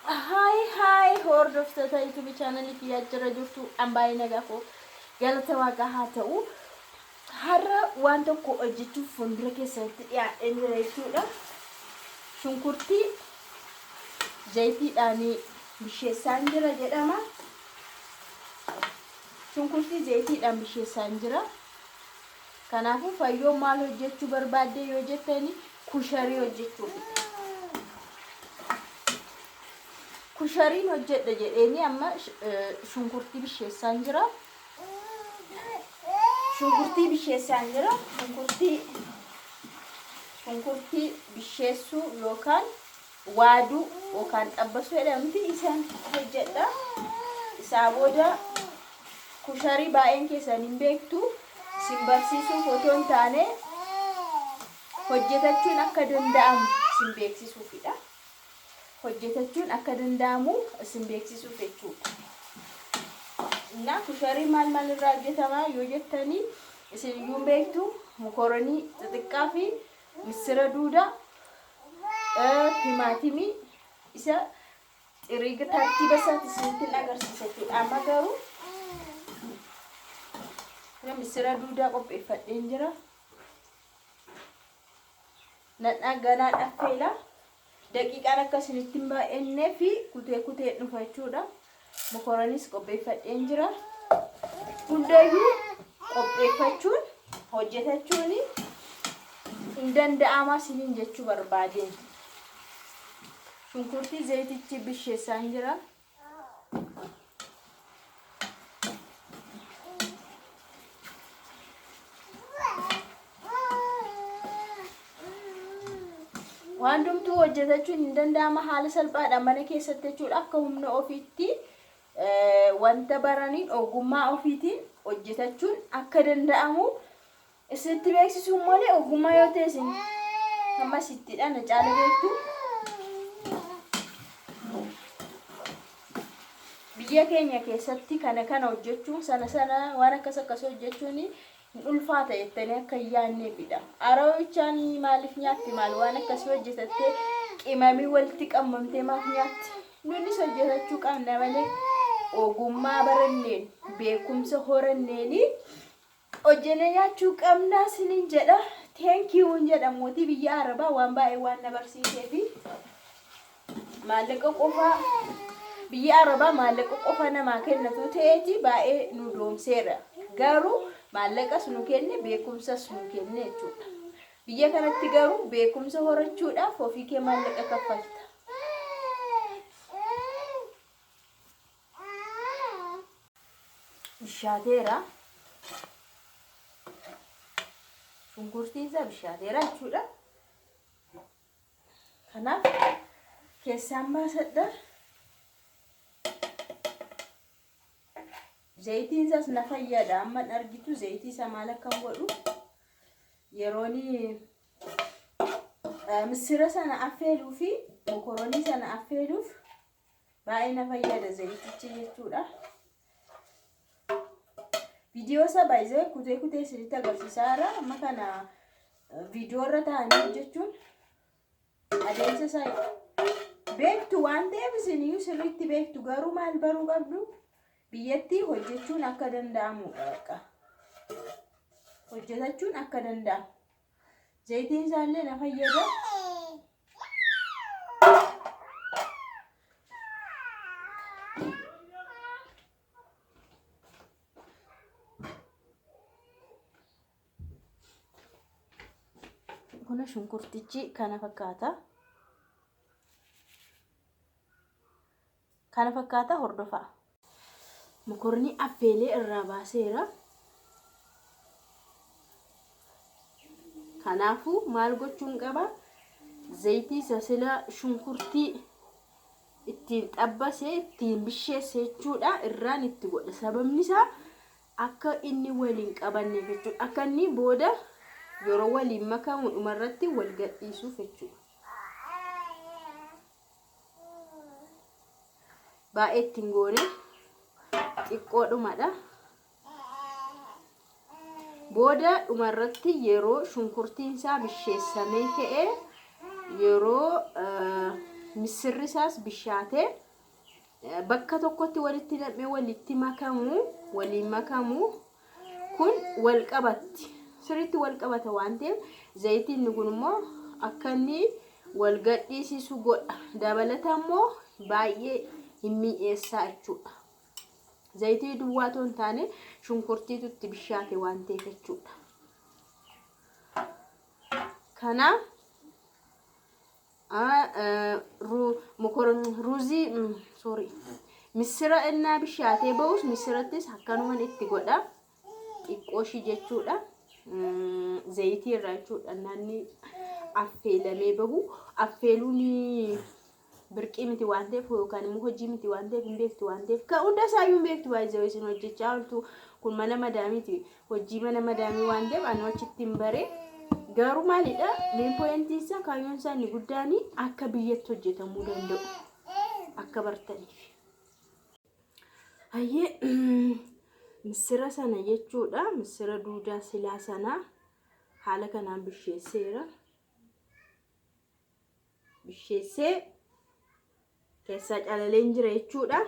Haay haay hordoftoota YouTube chaanalii kiyyaa jira jirtu an baay'ee nagaa koo galata waaqaa haa ta'u. Har'a waan tokko hojjechuuf fuuldura keessanitti dhiyaadheen jira jechuudha. Shunkurtii zayitiidhaan bisheessaan jira jedhama. Shunkurtii zayitiidhaan bisheessaan jira. Kanaafuu fayyoon maal hojjechuu barbaaddee yoo jettani kusharii hojjechuufidha. Kushariin hojjedha jedheeni amma shunkurtii bisheessaan jira. Shunkurtii bisheessaan jira. Shunkurtii shunkurtii bisheessuu yookaan waaduu yookaan xabbasuu jedhamti isaan hojjedha. Isaa booda kusharii baay'een keessan hin beektu isin barsiisuuf otoo hin taane hojjetachuun akka danda'amu isin beeksisuufidha. Hojjetachuun akka danda'amu isin beeksisuuf jechuudha. Innaa kusharii maal maal irraa hojjetama yoo jettanii isin iyyuu hin beektu mokoronii xixiqqaa fi missira duudaa timaatimii isa xiriiga tartiiba isaati isinitti agarsiisa jechuudha. Amma garuu missira duudaa qopheeffadheen jira. Nadhaa ganaan affeela. Daqiiqaan akka isinitti hin baay'annee fi kutee kutee dhufa jechuudha. Mokoronis qopheeffadheen jira. Hundayyuu qopheeffachuun hojjetachuun hin danda'ama isiniin jechuu barbaadeen. Shunkurtii zayitichi bisheessaan jira. Waan hundumtuu hojjetachuun hin danda'ama haala salphaadhaan mana keessatti jechuudha akka humna ofiitti wanta baraniin ogummaa ofiitiin hojjetachuun akka danda'amu isinitti beeksisuun malee ogummaa yoo ta'e isin amma sittidha na caala beektu. Biyya keenya keessatti kana kana hojjechuun sana sana waan akkas akkasii hojjechuun hin ulfaata jettanii akka hin yaadneefidha. Arabichaan maaliif nyaatti maal waan akkasii hojjetattee qimamii walitti qammamtee maaf nyaatti? Nunis hojjetachuu qabna malee ogummaa baranneen beekumsa horanneeni hojjennee nyaachuu qabna sinin jedha. Thank you jedha mootii biyya Arabaa waan baay'ee waan na barsiiseefi. Maallaqa qofa biyya Arabaa maallaqa qofa namaa kennatu ta'eeti baay'ee nu doomseera. Garuu maallaqas nu kenne beekumsas nu kenne jechuudha. Biyya kanatti garuu beekumsa horachuudhaaf ofii kee maallaqa kaffalta. Bishaateera. Shunkurtiin isaa bishaateera jechuudha. Kanaaf keessaan baasadha. Zayitiin isaas na fayyada. Amma hin argitu zayitii isaa maal akkan godhu. Yeroon missira sana affeeluu fi mokoronii sana affeeluuf baay'ee na fayyada zayitichi jechuudha. Viidiyoo isaa baay'ee kutee kutee isinitti agarsiisaa jira. Amma kana viidiyoo irra taa'anii hojjechuun adeemsa isaa beektu waan ta'eef isiniyyuu sirriitti beektu garuu maal baruu qabdu biyyattii hojjechuun akka danda'amudha bakka. Hojjetachuun akka danda'amu. Zayitiin isaallee na fayyada. Kun shunkurtichi kana fakkaata. Kana fakkaata hordofaa. Mokorni affeelee irraa baaseera. Kanaafuu maal gochuun qaba? Zayitii isa sila shunkurtii ittiin xabbase ittiin bisheesse jechuudha irraan itti godha. Sababni isaa akka inni waliin qabanneef jechuudha. Akka inni booda yeroo waliin makamu dhumarratti wal gadhiisuuf jechuudha. Baay'ee ittiin goone xiqqoodhumadha. Booda dhumarratti yeroo shunkurtiin isaa bisheessamee ka'e yeroo Misirri isaas bishaatee bakka tokkotti walitti nam'ee walitti makamu, waliin makamu kun wal qabatti. Sirriitti wal qabata waan ta'eef zayitiin kun immoo akka inni wal gadhiisisu godha. Dabalata immoo baay'ee hin mi'eessaa jechuudha. Zayitii duwwaa otoo hin taane shunkurtiitu itti bishaate waan ta'eef jechuudha. Kanaaf ruuzii, sorry, misira innaa bishaatee bahus misirattis akkanuman itti godha. Xiqqooshii jechuudha. Zayitii irraa jechuudha. Naanni affeelamee bahu affeeluun birqii miti waan ta'eef yookaan immoo hojii miti waan ta'eef, hin beektu waan ta'eef, kan hunda isaayyuu hin beektu. Baay'ee isin hojjechaa ooltu kun mana madaamiiti, hojii mana madaamii waan ta'eef ani achitti hin bare. Garuu maalidha, main pointiin isaa, kaayyoon isaa inni guddaan akka biyyatti hojjetamuu danda'u akka bartaniif. Hayyee, misira sana jechuudha, misira duudaa silaa sana haala kanaan bisheesseera. Bisheessee keessaa calaleen jira jechuudha.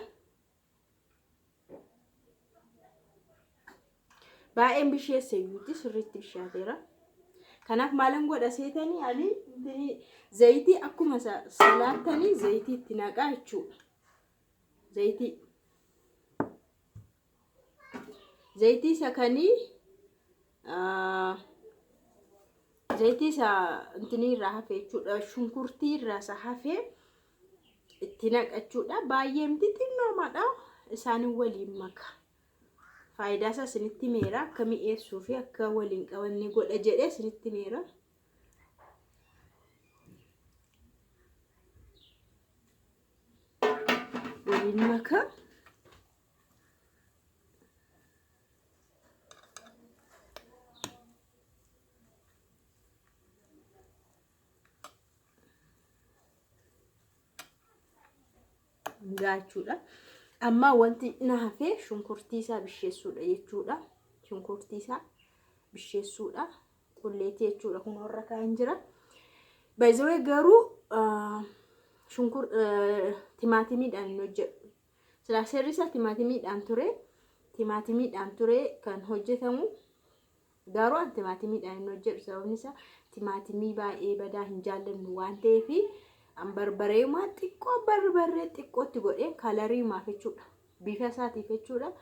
Baay'een bisheesse iyyuuti, sirriitti bishaateera. Kanaaf maalan godha seetanii, ani zayitii akkuma salaattanii zayitii itti naqaa jechuudha. Zayitii. Zayitii isa kanii, zayitii isa intinii irraa hafe jechuudha. Shunkurtii irraa isa hafe itti naqachuudha. Baay'ee miti, xinnoomadha. Isaanin waliin maka. Faayidaa isaa isinitti meera, akka mi'eessuu fi akka waliin qabanne godha jedhee isinitti meera. Waliin maka. Gaachuudha. Amma wanti na hafe shunkurtii isaa bisheessuudha jechuudha. Shunkurtii isaa bisheessuudha. Qulleetii jechuudha, kun warra kaan jira. Baay'ee garuu shunkur timaatimiidhaan hin hojjedhu. Silaa seerri isaa timaatimiidhaan ture. Timaatimiidhaan ture kan hojjetamu. Garuu an timaatimiidhaan hin hojjedhu. Sababni isaa timaatimii baay'ee badaa hin jaallannu waan ta'eef, an barbareemaa xiqqoo, barbarree xiqqootti godhee coloriimaaf jechuudha. Bifa isaatiif jechuudha.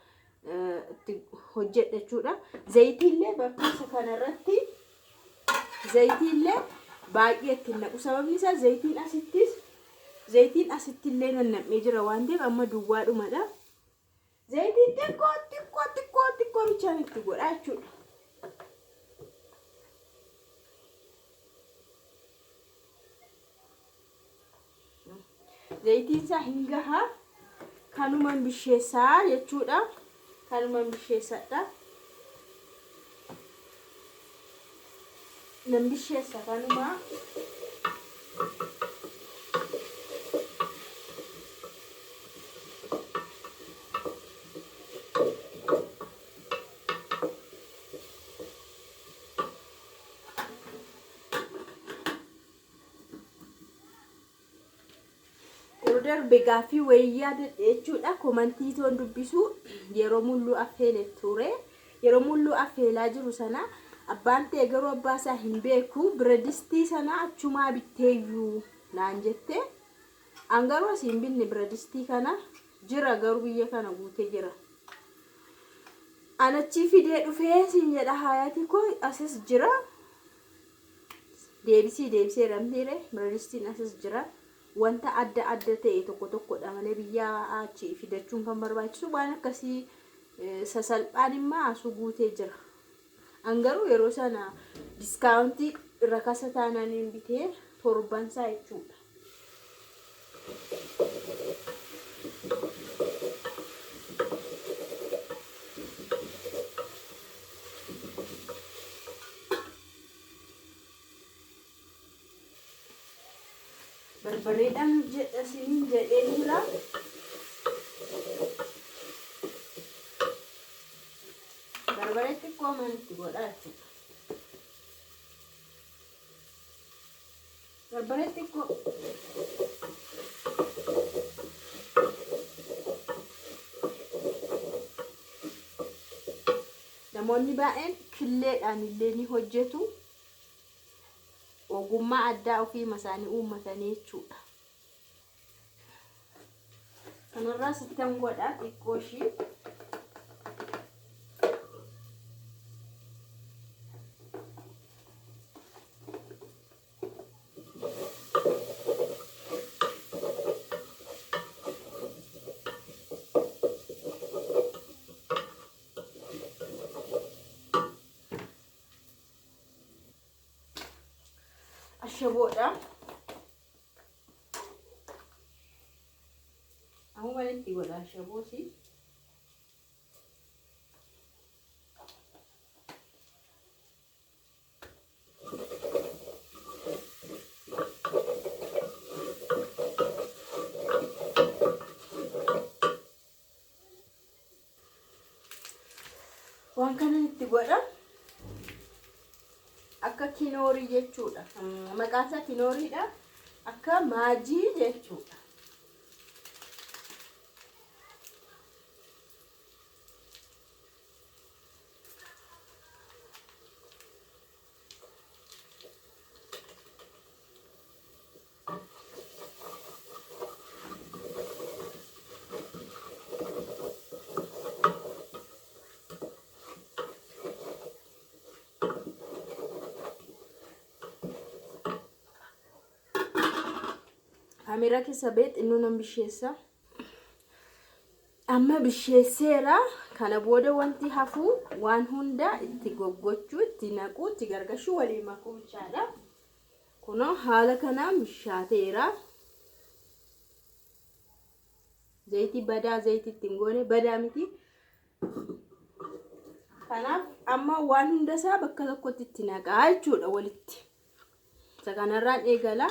Itti hojjedha jechuudha. Zayitiillee bakka isa kanarratti zayitiillee baay'ee itti hin naqu. Sababni isaa zayitiin asittis, zayitiin asitti illee nannam'ee jira waan ta'eef amma duwwaadhumadha. Zayitiin xiqqoo xiqqoo xiqqoo xiqqoo bichaan itti godha jechuudha. Zayitiin isaa hin gahaa. Kanuman bisheessaa jechuudha. Kanuman bisheessadha. Nan bisheessa kanuma. Yeroo darbe gaaffii wayii yaadadhe jechuudha. Commentii toon dubbisu yeroo mulluu affeele ture. Yeroo mulluu affeelaa jiru sana abbaan ta'e garuu abbaa isaa hin beeku. Biradistii sana achumaa bitteeyyuu naan jette. An garuu asii hin binne biradistii kana, jira garuu biyya kana guutee jira. An achii fidee dhufee siin jedha, haayati koo asis jira. Deebisii deebisee ramtiire, biradistiin asis jira. Wanta adda adda ta'e tokko tokkodha malee biyya achi fidachuun kan barbaachisu waan akkasii sasalphaan immoo asuu guutee jira. An garuu yeroo sana discountii rakasa taanaan hin bitee torbansaa jechuudha. Barbareedhaan hojjedha isiniin jedhee jira. Barbaree xiqqoo manitti godhaa jechuudha. Barbaree xiqqoo. Namoonni baay'een killeedhaan illee ni hojjetu. Ogummaa addaa ofiima isaanii uummatanii jechuudha. Kanarraa sittan godha xiqqoo ishii. Ashaboodha. Amma itti godha ashabooti. Waan kanan itti godha. Akka kinoorii jechuudha. Maqaan isaa kinooriidha. Akka maajii jechuudha. Kaameeraa keessa ba'ee xinnoo nan bisheessa. Amma bisheesseera. Kana booda wanti hafu waan hunda itti goggochuu, itti naquu, itti gargashuu, waliin makuu bichaadha. Kunoo haala kanaan bishaateera. Zayitii badaa zayitii itti hin goone badaa miti. Kanaaf amma waan hunda isaa bakka tokkotti itti naqaa jechuudha walitti. Isa kanarraan eegala.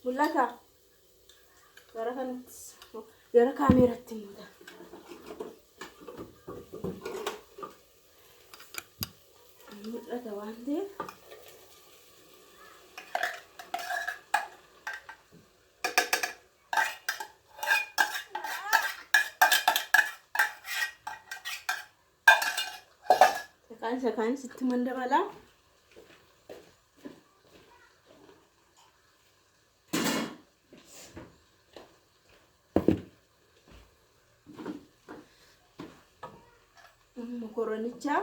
Mul'ata. Gara kanattis gara kaameeratti mul'ata. Mul'ata waan ta'eef. Sakaan sakaan sitti man dabalaa. Mokoronicha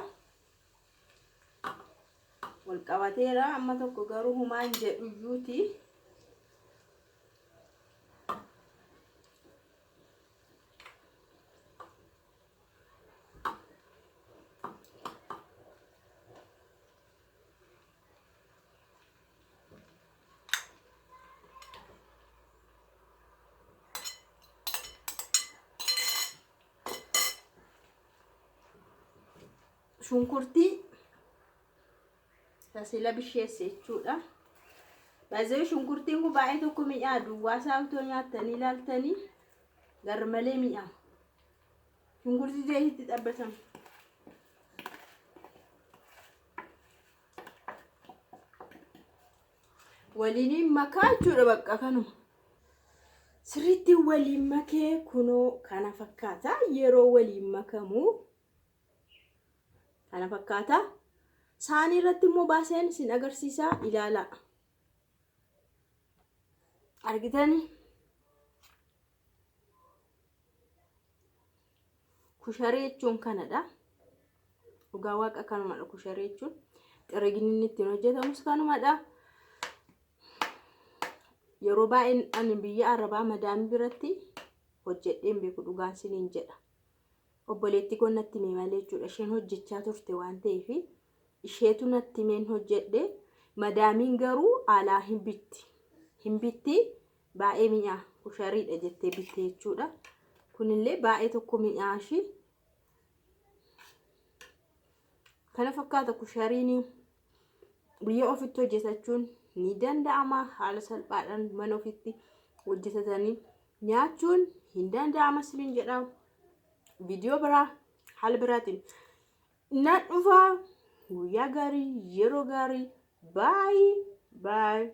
wal qabateera amma tokko garuu humaan jedhu iyyuuti. Shunkurtii tasila bisheesse jechuudha. Baay'ee shunkurtiin kun baay'ee tokko mi'aa duwwaa isaa utoo nyaattanii ilaaltanii garmalee mi'aa. Shunkurtii zayitiitti xabbatan. Waliin makaa jechuudha bakka kanuma. Sirriitti waliin makee kunoo kana fakkaata yeroo waliin makamu kana fakkaata. Saanii irratti immoo baaseen isin agarsiisaa ilaalaa. Argitanii? Kusharee jechuun kanadha. Dhugaa waaqa kanumadha kusharee jechuun. Xirigni inni ittiin hojjetamus kanumadha. Yeroo baay'een ani biyya Arabaa madaamii biratti hojjedheen beeku dhugaan siniin jedha. Obboleetti koo natti hime malee jechuudha. Isheen hojjechaa turte waan ta'eef isheetu natti himeen hojjedhe. Madaamiin garuu alaa hin bitti. Hin bitti baay'ee mi'aa kushariidha jettee bitte jechuudha. Kunillee baay'ee tokko mi'aa ishii. Kana fakkaata kushariin biyya ofitti hojjetachuun ni danda'ama. Haala salphaadhaan mana ofitti hojjetatanii nyaachuun hin danda'ama isiniin jedha. Viidiyoo biraa haala biraatiin nan dhufa. Guyyaa gaarii yeroo gaarii baay baay.